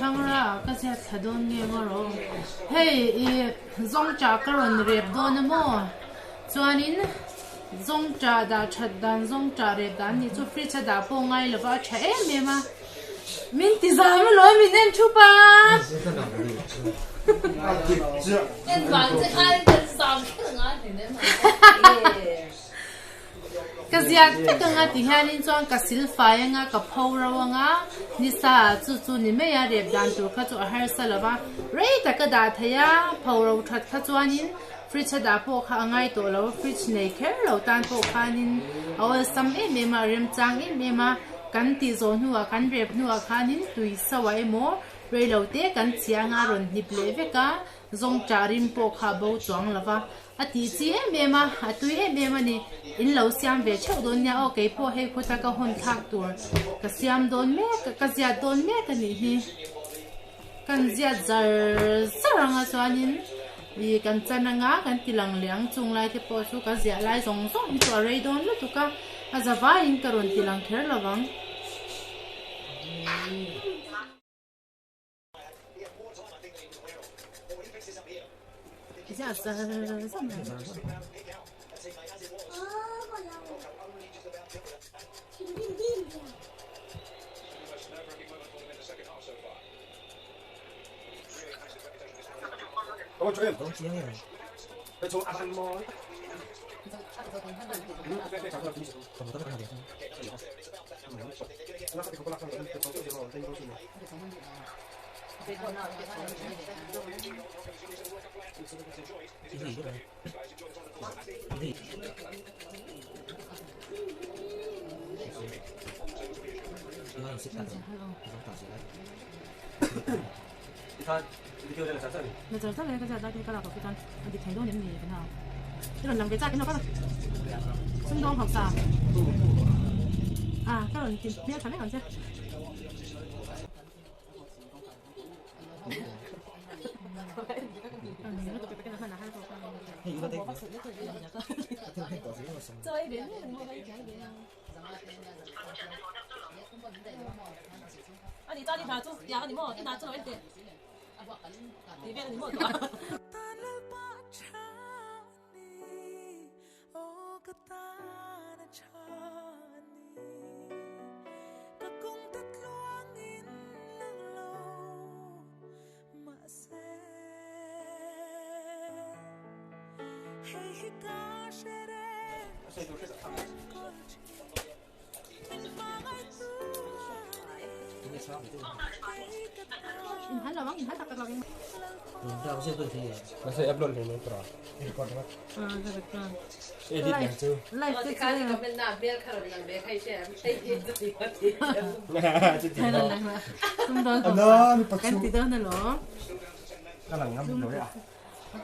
Thlangra ah ka ziat thla dawn nge maw rawh. Hei i zawngṭah ka rawn rep dawn a maw? Chuanin zawngṭah dah ṭhat dan zawngṭah rep dan nih chu fridge a dah pawh ngai lova a ṭha em em a. Min ti zam alawm min en thup a. Ka ziak vek anga ti hianin chuan ka sil fai anga ka pho ro anga nisa ah chu chu ni mai a rep dan tur kha chu a harsa lo va rei tak a dah thei a pho ro that kha chuanin fridge a dah pawh kha a ngai tawh lo fridge nei kher lo tan pawh khanin a awlsam em em a a remchang em em a kan tih zawh hnuah kan rep hnuah khanin tui so ah emaw reilo te kan chhia anga a rawn hnip leh vek a zawngṭah rim pawh kha a bo chuang lo va. A tih chi em em a, a tui em em a ni. In lo siam ve theuh dawn nia aw, kei pawh hei khuta ka hawn thlak tur ka siam dawn mek, ka ziat dawn mek a nih hi. Kan ziat zar zar anga chuanin ih kan chan anga kan ti lang leh ang chung lai te pawh chu ka ziah lai zawng zawng hi chu a rei dawn lutuk a, a za vaiin ka rawn ti lang kher lovang.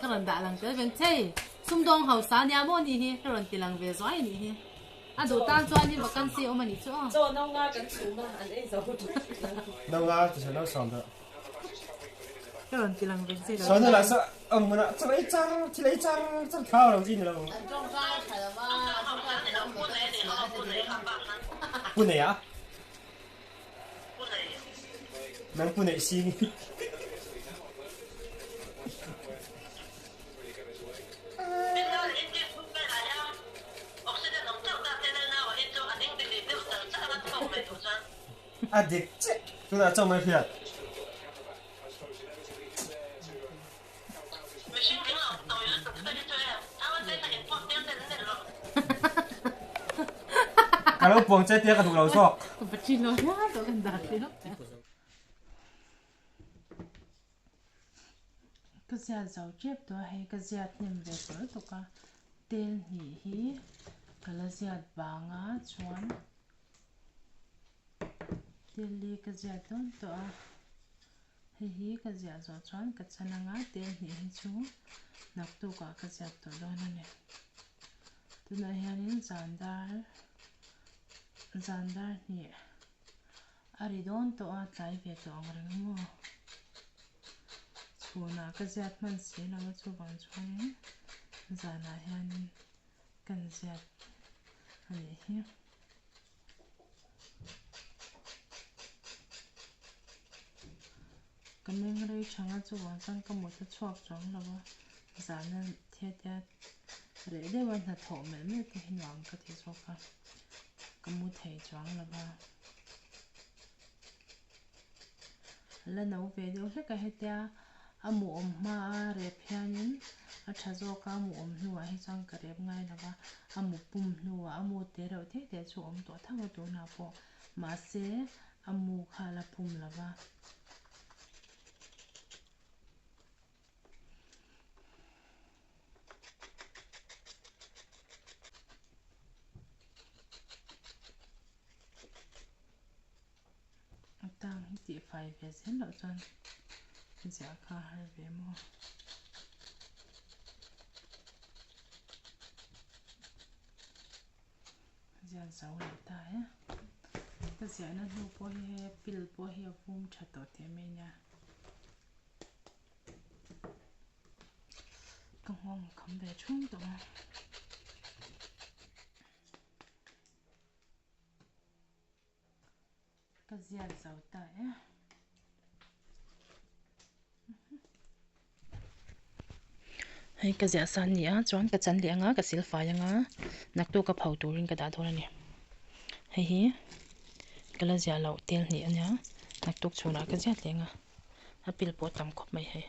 Ka rawn dah lang tel veng chei. Sumdawng hausa nia maw nih hi ka rawn ti lang ve zuai nih hi. A duh tan chuan in vacancy awm a nih chu aw. Chaw no nga kan chhum a, an ei zo. No nga ti sa no sawm dah. Ka rawn ti lang veng chei lo. Sawn la sa ang mana char ei char thil ei char char thau lo chi ni lo. Pu nei a? Nang pu nei si. A dik chiah. Tunah chuan mai hriat. Ka lo puang che tia ka duh lo zawk. Ka ziat zo tep tawh a hei ka ziat hnem ve tawh lutuk a tel hnih hi ka la ziat vang a chuan tel li ka ziat dawn tawh a hei hi ka ziah zawh chuan ka chan anga tel hnih hi chu naktuk ah ka ziat tawh dawn a ni tunah hianin zan dar zan dar hnih. A ri dawn tawh a, tlai ve tawh ang reng maw? Chhunah ka ziat hman si lo a, chuvang chuanin zanah hianin kan ziat a nih hi. Ka meng rei thang a chuvang chuan ka mut a chhuak chuang lo a, zana thiatia reh deuha hnathawh melh melh te hi nuam ka ti zawk a, ka mu thei chuang lo va. A la no ve deuh hlek a hetia a mu awm hma a rep hianin a tha zawk a, a mu awm hnuah hi chuan ka rep ngai lo va, a mu pum hnuah a mu te reuh te te chu a awm tawh tho a tunah pawh mahse a mu kha a la pum lo va. A tang hi tih fai ve zel loh chuan ziah kha a har ve maw. Ziah zo leh ta e. Ka ziahna hnu pawh hi hei pil pawh hi a vum tha tawh teh mai nia. Ka nghawng a kham ve thung tawh a. Ka ziak zo ta e. Hei ka ziah san ni a chuan ka chan leh anga ka sil fai anga naktuk ka pho turin ka dah dawn a ni. Hei hi ka la ziah loh tel hnih a nia naktuk chhunah ka ziah tleng a a pil pawh a tam khawp mai hei.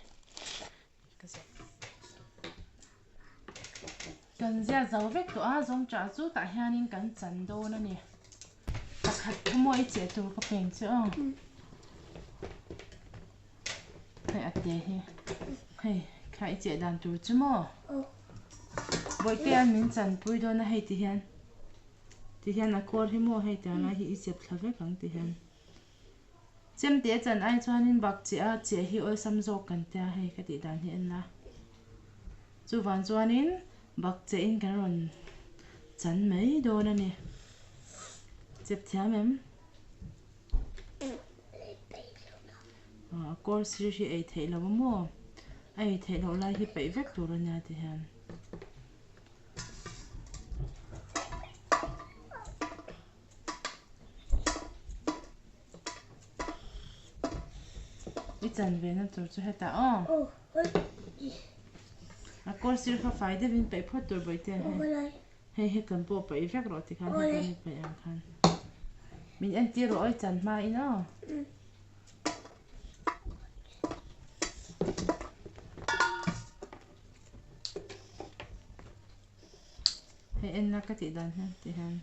Kan ziah zo vek tawh a zawng chah chu tah hianin kan chan dawn a ni. Pakhat kha maw i cheh tur ka peng che aw. Hei a te hi. Hei kha i cheh dan tur chu maw. Bawihte an min chan pui dawn a hei ti hian. Ti hian a kawr hi maw hei tiang lai hi i chep thla vek ang ti hian. Chemte a chan ai chuanin bak cheh a cheh hi awlsam zawk kan tia hei ka tih dan hi en la. Chuvang chuanin bak cheh in kan rawn chan mai dawn a ni. Chep thiam em? A kawr sir hi ei theih loh a maw? A ei theih loh lai hi peih vek tur a nia ti hian. I chan ve na tur chu hetah aw. A kawr sir kha fai deuhin peih phawt tur bawihte hei. Hei he kan pawh peih vek rawh tikhan heta mi peih ang khan. Min entir rawh aw i chan hma in aw. Hei en la ka tih dan hian ti hian.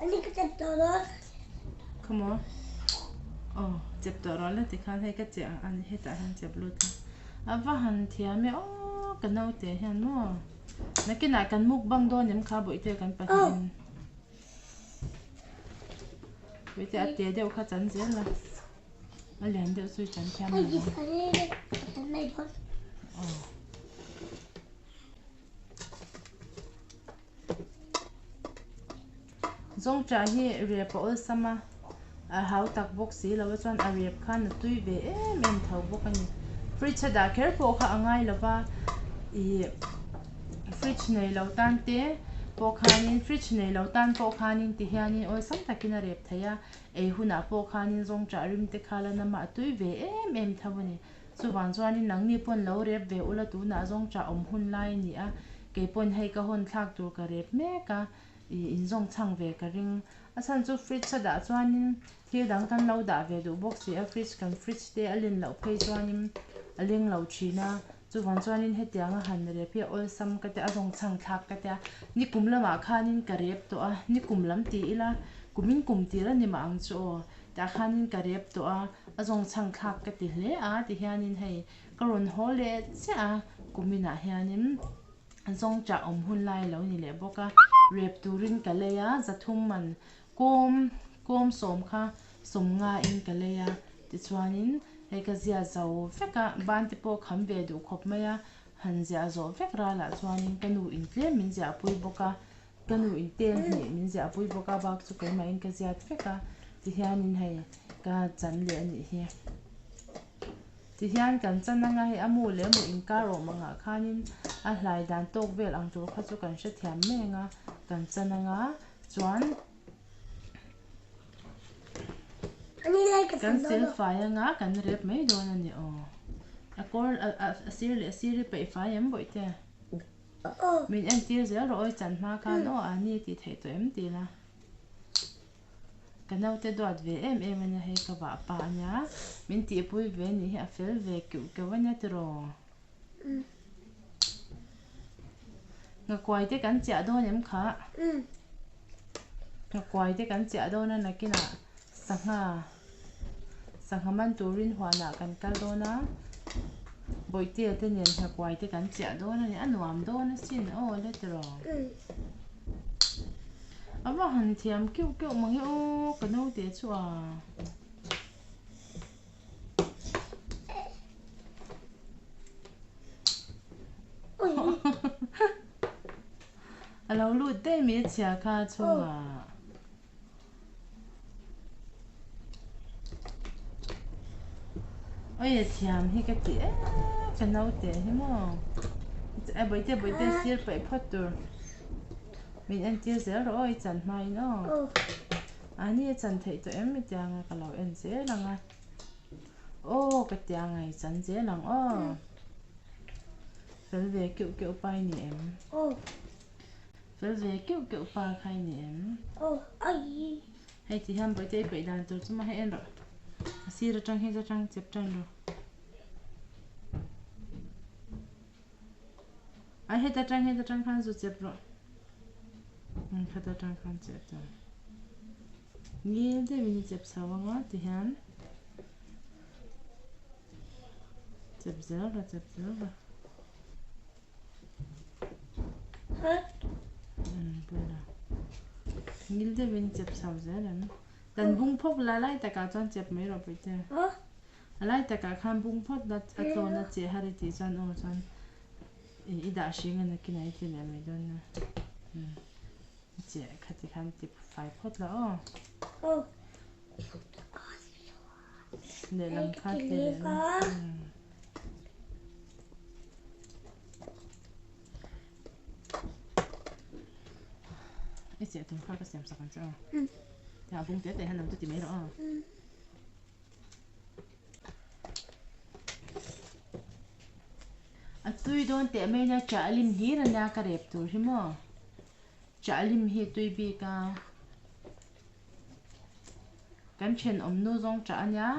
Ani ka chep tawh rawh. Come on. Oh, chep tawh rawh la ti khan hei ka che ang ani hetah hian chep lut la. A va han thiam e aw ka naute hian maw. Nakinah kan mukbang dawn em kha bawihte kan pahnihin. Bawihte a te deuh kha chan zel la. A lian deuh chu i chan thiam lo ang. Aw. Zawngṭah hi rep a awlsam a, a hau tak bawk si lo a chuan a rep khan a tui ve em em tho bawk a ni. Fridge a dah kher pawh kha a ngai lo va, ih fridge nei lo tan te pawh khanin fridge nei lo tan pawh khanin ti hianin awlsam takin a rep thei a, ei hunah pawh khanin zawngṭah rim te kha la nama a tui ve em em tho a ni. Chuvang chuanin nangni pawn lo rep ve ula tunah zawng chah awm hun lai a ni a, kei pawn hei ka hawn thlak tur ka rep mek a, ih inzawng chhang ve ka ring. A chhan chu fridge a dah chuanin thil dang kan lo dah ve duh bawk si a, fridge kan fridge te a lin loh phei chuanin a leng lo thin a, chuvang chuanin hetiang a han rep hi a awlsam ka tia, a zawng chhang thlak ka tia. Nikum lamah khanin ka rep tawh a, nikum lam ti ila kumin kum tir a ni mah ang chu aw. Tah khanin ka rep tawh a, a zawng chhang thlak ka ti hle a ti hianin hei ka rawn haw leh chiah a, kuminah hianin zawng chah awm hun lai a lo ni leh bawk a, rep turin ka lei a, zathum man kawm kawm sawm kha sawm ngain ka lei a, tichuanin hei ka zia zo vek a, ban te pawh kham ve duh khawp mai a, han ziah zawh vek ralah chuanin ka nu in tlem min ziahpui bawk a. Ka nu in tel hnih min ziah pui bawk a bak chu keimahin ka ziat vek a ti hianin hei ka chan leh a nih hi. Tihian kan chan anga hei a mu leh a mu inkar awm angah khanin a hlai dan tawk vel ang tur kha chu kan hrethiam mai anga kan chan anga chuan kan sil fai anga kan rep mai dawn a ni aw. A kawr a sir leh a sir hi peih fai em bawihte? Min entir zel rawh awi chan hma khan aw a ni tih theih tawh em tih la. Ka naute duat ve em em ania hei ka vah pa ania min tihpui ve nih hi a fel ve keuh keuh ania tiraw. Nghakuai te kan chiah dawn em kha? Nghakuai te kan chiah dawn a nakinah sangha sangha man turin huanah kan kal dawn a bawihtea te nen nghakuai te kan chiah dawn a ni a nuam dawn asin aw le tiraw. A va han thiam keuh keuh mange aw ka naute chu a. A lo lut daih mai a chhia kha chhungah. Oi a thiam hi ka ti em ka naute hi maw. A bawihte bawihte sir paih phawt tur. Min entir zel rawh aw i chan hmain aw. A ni a chan theih tawh em mi tianga ka lo en zel ang a. Aw ka tianga i chan zel ang aw. Fel ve keuh keuh pa i ni em? Fel ve keuh keuh pa kha i ni em? Hei ti hian bawihte i peih dan tur chu maw hei en rawh. A sir atang hi atang chep tan rawh. A heta tang heta tang khan zu chep rawh. Khata tang khan chep ta. Ngil deuhin i chep chho anga ti hian. Chep zel rawh chep zel rawh. Ngil deuhin chep chho zel em. Dan bung phawk la lai takah chuan chep mai rawh puite. A lai takah khan bung phawt la a tlawn a cheh har i tih chuan aw chuan i dah hring a nakinah i ti leh mai dawn nia. I cheh kha ti khan ti fai phawt la aw. Lehlam kha ti leh la. I cheh tur kha ka siam sak ang che aw. A bung te te hian lo chu ti mai rawh aw. A tui dawn teh mai nia chahlim hlir ania ka rep tur hi maw chahlim hi a tui bik a kan thenawm nu zawng chah ania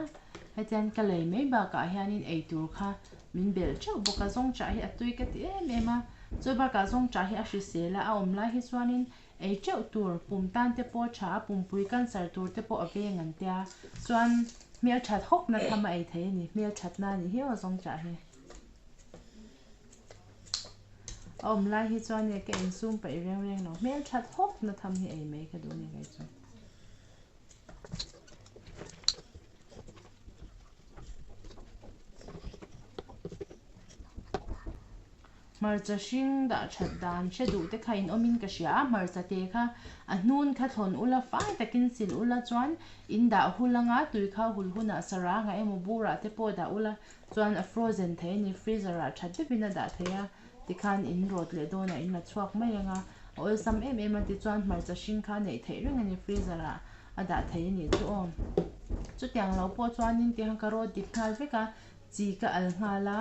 hetiang ka lei mai bakah hianin eitur kha min belh teuh bawk a zawng chah hi a tui ka ti em em a chu bakah zawng chah hi a hrisel a a awm lai hi chuanin Ei teuh tur, pum tan te pawh a tha a, pumpui cancer tur te pawh a veng an tia, chuan hmelthat hawk na tham a ei thei a ni, hmelthat na a nih hi aw zawng chah hi. A awm lai hi chuan e ka insum paih reng reng lo, hmelthat hawk na tham hi ei mai ka duh a ni kei chu. Hmarcha hring dah that dan hre duh te kha in awmin ka hria a, hmarcha te kha a hnun kha thlawn ula fai takin sil ula chuan in dah hul anga tui kha hul hunah saranga emaw burah te pawh dah ula chuan a frozen thei a ni, freezer ah that deuhin a dah thei a tikhan in rawt leh dawnah in la chhuak mai anga a awlsam em em a tichuan hmarcha hring kha neih theih reng a ni freezer ah a dah thei a nih chu aw. Chutiang lo pawh chuanin tiang ka rawt dik nghal vek a, chi ka al nghal a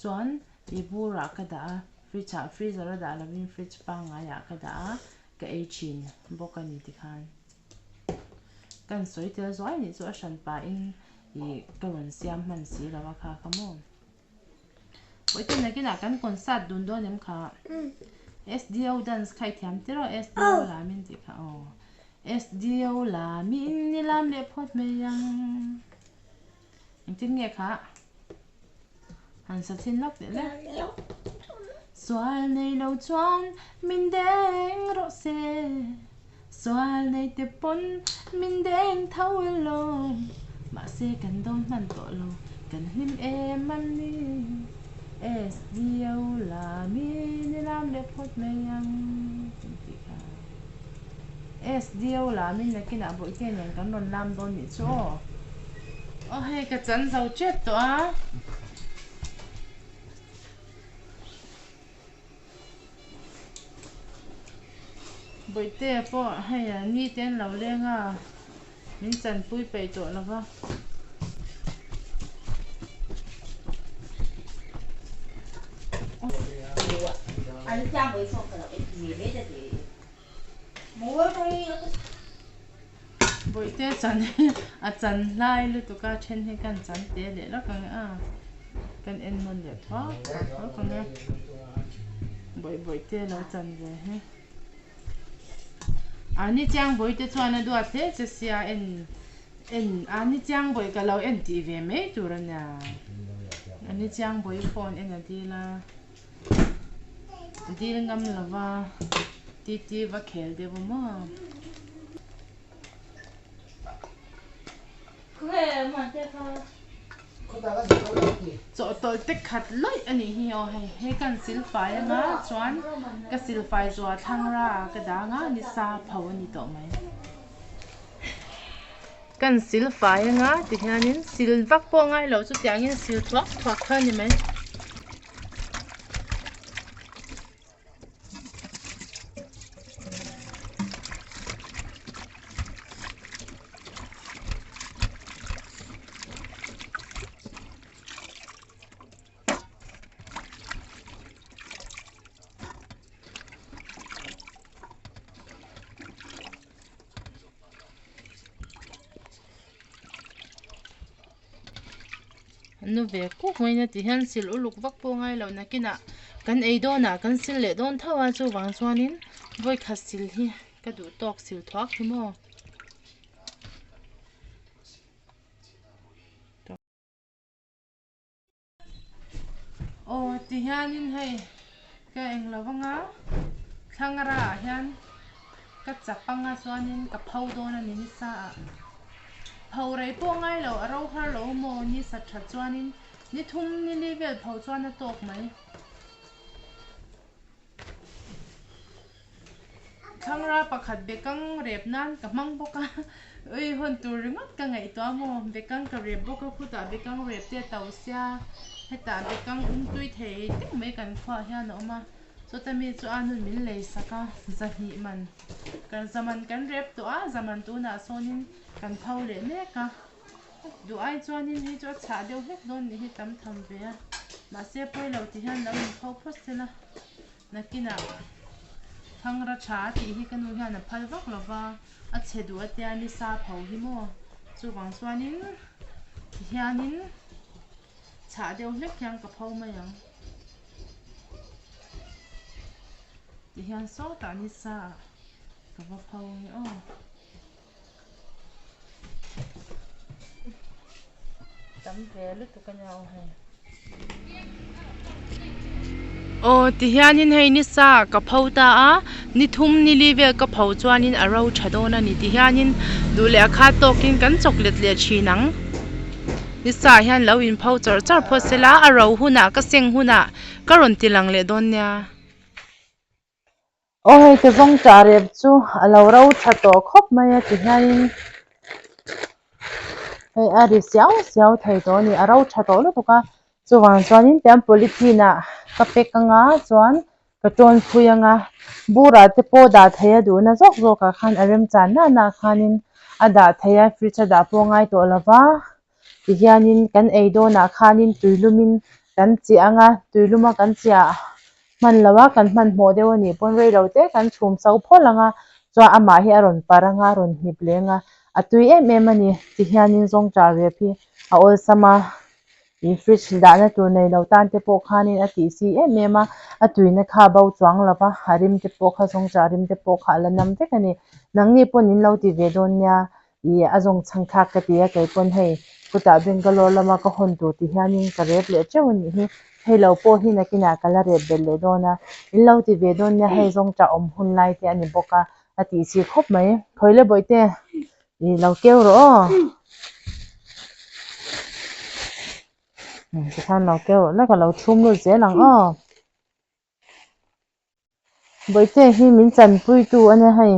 chuan I burah ka dah a, fridge ah freezer a dah lovin fridge pangaiah ka dah a, ka ei thin bawk a ni tikhan. Kan sawi tel zuai nih chu a hran pahin ih ka rawn siam hman si lo a kha kha maw. Pawite nakinah kan concert dun dawn em kha? SDO dance kha i thiam tir aw SDO lamin tih kha aw. SDO lamin i lam leh phawt mai ang. Engtin nge kha? Han sa thin lawk teh le. Sual nei lo chuan min deng rawh se, Sual nei te pawn min deng tho elo, Mahse kan dawn hman tawh lo, kan hlim em an ni. SDO la min i lam leh phawt mai ang kan tih kha. SDO la min nakinah bawihte nen kan rawn lam dawn nih chu aw. Aw hei ka chan zo chet tawh a. Bawihtea pawh hei a ni te an lo leng a, min chanpui peih tawh lo va. Bawihtea chan hi a chan hlai lutuk a, then hi kan chan te leh lawk ang a, kan en nawn leh thuak thuak lawk ang a, bawih bawihtea lo chan ve hi. A ni chiang bawihte chuan a duat hle che sia en en a ni chiang bawih ka lo en tih ve mai tur a nia a ni chiang bawih phone en a dil a dil ngam lova titi va khel deuh a maw. Chawhtawlh te khat lawih a nih hi aw hei hei kan silfai anga chuan ka silfai zuah thlang ra ah ka dang a nisa pho a ni tawh mai kan silfai anga tihianin sil vak pawh ngai lo chutiangin sil thuak thuak kha a ni mai. Nu ve kuk mai na ti hian sil uluk vak pawh ngai lo nakinah kan ei dawnah kan sil leh dawn tho a chuvang chuanin vawikhat sil hi ka duh tawk sil thuak hi maw. Aw ti hianin hei ka eng lo vang a thlangra ah hian ka chap anga chuanin ka pho dawn a ni nisa ah pho rei pawh ngai lo a ro har lo maw ni sat that chuanin ni thum ni li vel pho chuan a tawk mai. Thlangra pakhat bekang rep nan ka hmang bawk a, ui hawn tur ringawt ka ngaihtuah maw, bekang ka rep bawk a khutah bekang rep te a to sia, hetah bekang um tui thei teuh mai kan khuaah hian a awm a, chawta mi chu a nun min lei sak a, zahnih man kan zaman kan rep tawh a, zaman tunah sawnin kan pho leh mek a, duh ai chuanin hei chu a chhah deuh hlek dawn nih hi tam tham ve a, mahse pawilo ti hian lo inpho phawt sela. Nakinah Thangra tha tih hi ka nu hian a phal vak lo va, a chhe duh a tia ni sa pho hi maw? Chuvang chuanin tihianin chhah deuh hlek hian ka pho mai ang. Tihian sawtah ni sa ah ka va pho nge aw. Tam ve lutuk a nia aw hei. Aw tihianin hei ni sa ka pho ta a ni thum ni li vel ka pho chuanin a ro tha dawn a ni tihianin duh leh a khat tawkin kan chawk let leh thin ang ni sa hian lo in pho chawrh chawrh phawt sela a ro hunah ka seng hunah ka rawn ti lang leh dawn nia. Aw hei te zawng tah rep chu a lo ro tha tawh khawp mai a ti hianin hei a ri siau siau thei tawh a ni a ro tha tawh lutuk a chuvang chuanin tiang polythene ah ka pack anga chuan ka tawn phui anga burah te pawh dah thei a duhna zawk zawk ah khan a remchan na na khanin a dah thei a fridge a dah pawh ngai tawh lova tihianin kan ei dawnah khanin tuilumin kan chiah anga tuiluma kan chiah hman lo a kan hmanhmawh deuh a nih pawn rei lo te kan chhum so phawt ang a chuan amah hi a rawn parh ang a a rawn hnip leng a a tui em em a ni tihianin zawngṭah rep hi a awlsam a ih fridge dahna tur nei lo tan te pawh khanin a tih si em em a a tuina kha a bo chuang lo va a rim te pawh kha zawngṭah rim te pawh kha a la nam vek a ni nangni pawn in lo ti ve dawn nia Ih a zawng chhang thlak ka ti a kei pawn hei kutah Bangalore lama ka hawn tur ti hianin ka rep leh teuh a nih hi hei lo pawh hi nakinah ka la rep belh leh dawn a in lo ti ve dawn nia hei zawng tah awm hun lai te a ni bawk a a tih chi khawp mai khawi le bawihte ih lo keu rawh aw tikhan lo keu rawh la ka lo chhum lut zel ang aw. Bawihte hi min chanpui tu a nia hei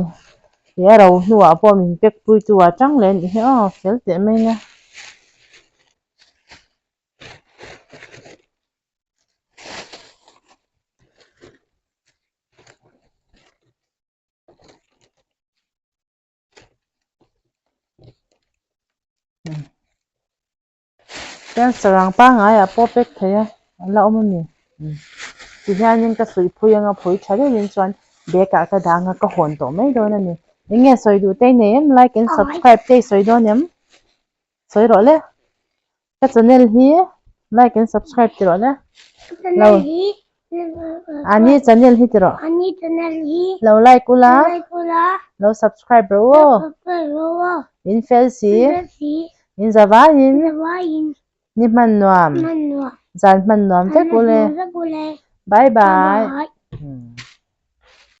ih a ro hnuah pawh min pack pui tu ah tang leh a nih hi aw fel teh mai nia. Chuan sarang pangngai ah pawh pack thei a a la awm a ni tihianin ka suih phui anga phui tha deuhin chuan bag ah ka dah anga ka hawn tawh mai dawn a ni eng nge sawi duh te i nei em like and subscribe te i sawi dawn em sawi rawh le ka channel hi like and subscribe ti rawh le lo ani channel hi ti rawh lo like ula lo subscribe rawh aw in fel si in za vaiin ni hman nuam zan hman nuam vek ule bye bye.